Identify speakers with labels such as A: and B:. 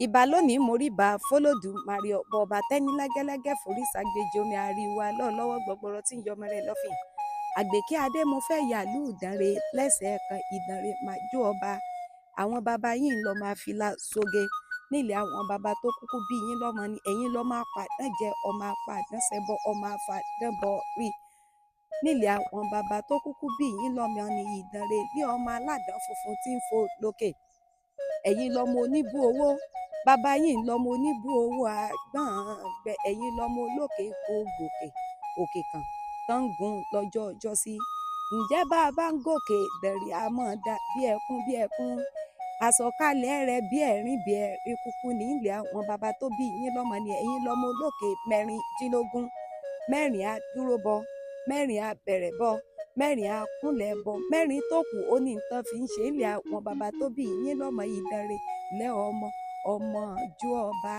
A: Ìbà lónìí, mo rí bá fọlọ́dúnmáre, ọba ọba tẹ́ni lẹ́gẹ́lẹ́gẹ́ forí ságbéjì omi ariwo alọ́ lọ́wọ́ gbọgbọrọ tí ń yọmọ rẹ̀ lọ́fìn. Àgbèké adé, mo fẹ́ yàlú Ìdànrè lẹ́sẹ̀ kan. Ìdànrè máa jó ọba. Àwọn baba yìí ń lọ máa fi la sóge nílẹ̀. Àwọn baba tó kúkú bí yín lọ́mọ ni ẹ̀yin lọ́ máa pàdán jẹ, ọmọ apàdán ṣẹbọ, ọmọ afàdán bọ rí nílẹ̀. Àwọn baba tó kúkú bí yín lọ́mọ ni Ìdànrè ní ọmọ aládàá funfun tí ń fò lókè. Ẹ̀yin lọ́mọ oníbú owó, bàbá yìí ń lọ́mọ oníbú owó àgbọ̀n gbẹ. Ẹ̀yin lọ́mọ olókè kó gòkè òkè kan tán ń gùn lọ́jọ́ ọjọ́sí. Ǹjẹ́ bá a bá ń gòkè Ìdànrè, a máa dà bí ẹkún bí ẹkún, àsọ̀kalẹ̀ rẹ̀ bí ẹ̀rín bí ẹ̀rín kúkú nílẹ̀. Àwọn baba tó bí yín lọ́mọ ni ẹ̀yin lọ́mọ olókè 16, 4 á dúró bọ, 4 á bẹ̀rẹ̀ bọ, 4 á kúnlẹ̀ bọ, 4 tó kù ó ní nǹkan fi ń ṣe ilẹ̀. Àwọn baba tó bí yín lọ́mọ, Ìdànrè lẹ́ ọmọ ọmọ ojú ọba.